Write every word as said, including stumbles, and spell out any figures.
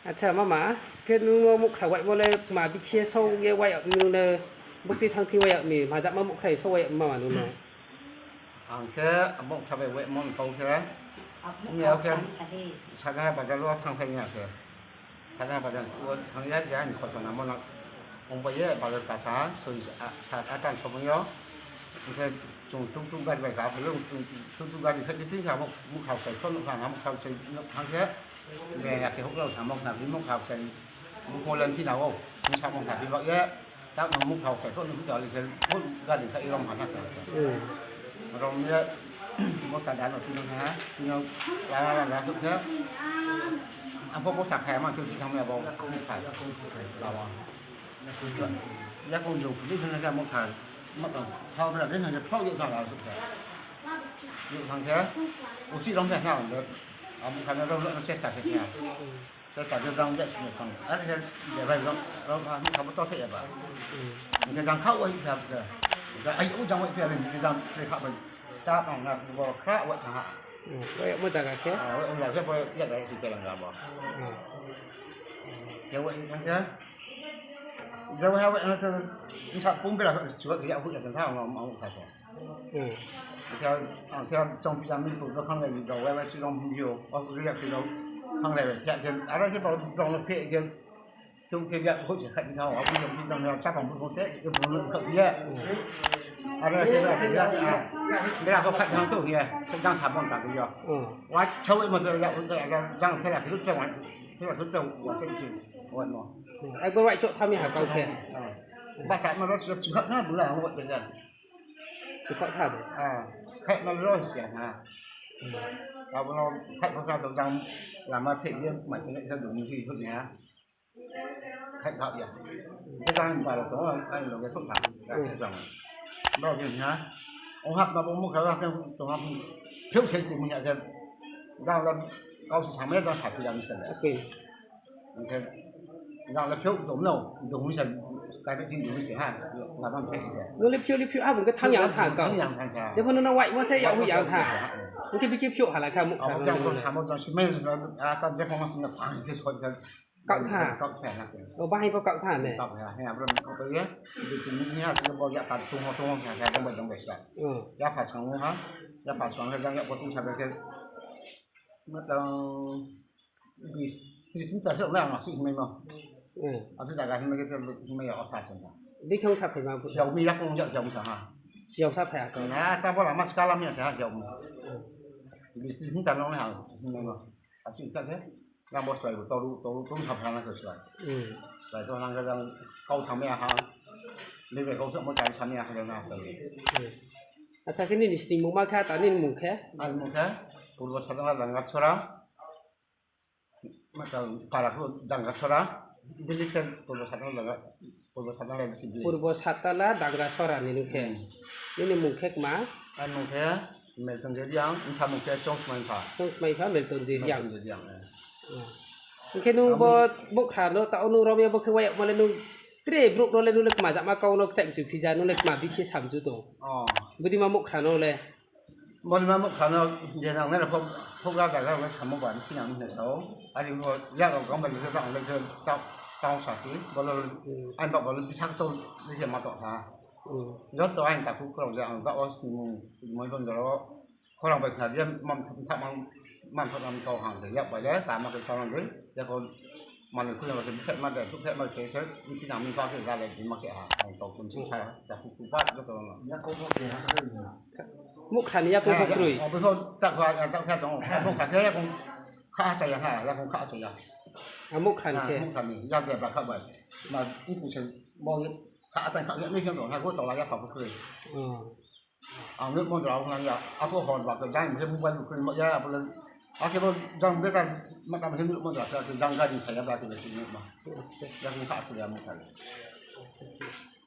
Acha mama, khe nung no muhkhra waimo le kma bikhe ye só ye wai yag mi nung le, buktui thanng phi wai yag mi, majama muhkhra ye só wai yag mi mama nung no. Ang khe muhkhra bai waimo ni kau khe, ong ya khe, Sagha bazar wo thanngphai ya khe. Sagha bazar wo thanng ya je aini khorsa namo na, ongpai ye bazar kasa, soi, sat, ata ni somoi yo. Hing khe chung tuk tuk gari bai ka phai ou, tuk tuk gari khe tini kha muhkhra sai pho nuh kha, muhkhra sai nuh thanng khe, Be ya khe houh rao samo khna phi muhkhra sai, bukho le thina ou, bsa muhkhra phi ba ye, ta no muhkhra sai pho nuh kha le khe, houh gari kha i rom ha na khe. Rom ye, bo sa da no tini ha, tini lama lama suh khe, ang pho bo sa kha ya ma khe thanng ya bo, muhkhra, lama. Yakoung jong phi di hing khe muhkhra, ma tong, ha bra de hing khe phraoh youh thanng la suh khe. Youh thanng khe, uchih rom khe na, abo kha no rom no chesta khe khe. Chesta khe jang ya sini sang, are khe, ya bai rom, rom ha, muhkhra bo to khe ya ba. Hing khe jang khaoh wai khe, ai, o jang wai khe, hing khe jang khe khaoh bai. Chá tong na, bo khrah wai thanng ha. Wai mo zaga khe? Wai mo zaga khe, bo ya bai si kelang ga bo. Khe wai thanng khe, Jabo ha, bsa pung bera khe chuha khe yag hoih ya tha, ang, ang, ang kha se. Khe, ang khe chong pisa mi phu, phanglai ni rao, wai, wai, si rong hing yo, o, ri ya khe rao, phanglai bai khe, khe, aro khe, rao, rao no khe, khe, chung khe ya hoih se kha di tha, o, abo yo, phi tong ya, chá tong bu tong te, khe bu no kha di ya. Aro khe, bera khe, ya, bera khe kha di tha to ya, se jang sa bon ta di ya. Wa, chau mo to ya, ya, jang se la, khe, chau wa, se la, khe, chau wa, se, se, wa, no. Ekbar wai chouh tham ya ha kau khe. Basa ma ro chuha tha bula ha mo khe. Chuha tha de. Khe ma ro sia ha. Abo no khe pho sa to jang lama phe ye ma chini khe dong si ho ya. Khe kha ya. Khe jang ba ro to ai lo khe so tha. Jang. Ba khe ha. Ong hap ma bo muhkhra khe to ha. Pheu se ti mu ya khe. Jang la kau se sa me jang sa phi ya mi sa le. Hing khe, jang le phiouh dong no, dong mi sa, kai bai ching dong mi se ha, lama khe se. Nung le phiouh le phiouh, abo khe thanng ya tha kau. Thanng ya tha kha. Jepho nung no waimo se yag hoih ya tha. Hing khe bikhe phiouh hala kha muhkhra no. Jang no ko samo jang si mai jang, a ta jepho ma sung na phang khe soi khe. Kaoh tha. Kaoh tha ha. O, bahai pho kaoh tha ne. Kaoh tha, he, abro ni kaoh bai ye. Bikhe ni ha, bo ya ta chung ho, chung ho, kha, kha, dong bai, dong bai sa. Yapha sang ha, yapha sang ha, jang ya bo chung sa bai khe. Ma tang, bis, tris meter se ong nai ang asuh hingmai no. Asuh zaga hingmai khe, hingmai ya, o sa se na. Bikhe ong sa phai ma bu. Hiao mi yak ong jak hiao mi sa ha. Hiao sa phai ha kau. Na, ta bo lama skala mi ya sa ha hiao mi. Bis tris meter no nai ha hingmai no. Asuh ta khe. Yang bo slái bo toru, toru, toru sa phai na khe slái. Slái to nang khe jang kau sa mi ya ha. Lebe kau sa mo sa mi ya ha na ta. Acha khe nini sning mungma khe, ta nini mung khe? Ani mung khe Purbo Satala Dangasora. Mata para khe Dangasora. Village khe Purbo Satala Danga, Purbo Satala D C village. Purbo Satala Dangasora ni nung khe. Nini mung khe kma? Ani mung khe Melton Jeriang, bsa mung khe Chongsmaipha. Chongsmaipha Melton Jeriang. Melton Jeriang, eh. Hing khe nung bo muhkhra no ta o nung rom ya bo khe wai yagmo le nung tre brouh no le nung le kma jama kau no kchaih mchu phija, nung le kma bikhe samchu tong. Bodei ma muhkhra no le. Bodei ma muhkhra no je nang nai rao pho, phugra zaga rao le samo ba, bikhe nang hing sa ou. Are bo yak rao kang bai le ang le je tao, tao sa phi, bo le, ani ba bo le bsa ktor le je ma tong tha. Joto aini takhu khorang je ang taoh wo snimung moi bon jora wo khorang bai khna di, man thak man, man thak man kau hang de, yak bai le, tama khe kau nang de, yak bo manoi khulai ma se, bkhe ma de, bkhe ma se, se, bkhe nang mi ba khe ga le, di ma se ha, ang kau tum si sa, takhu khu ba, joto no. Muhkhra ni yakoung pho kroi. Abo pho takhu, takhu tong, muhkhra khe yakoung kha cha ya ha, yakoung kha cha ya. A muhkhra ni khe? Muhkhra ni, yak de ba kha bai. Ma, iku se, bo, kha tang kha ya, mi khe tong, ha, bo tola ya kha pho kroi. Ang nuh mondra ong nang ya, abo hor ba khe jang khe mobile bo khe ma ya, abo le, akhe bo jang betar ma kam khe nuh mondra khe jang gari sa ya ba khe le si nuh ma. Acha. Jang kha khe ya mo kha le. Acha, acha.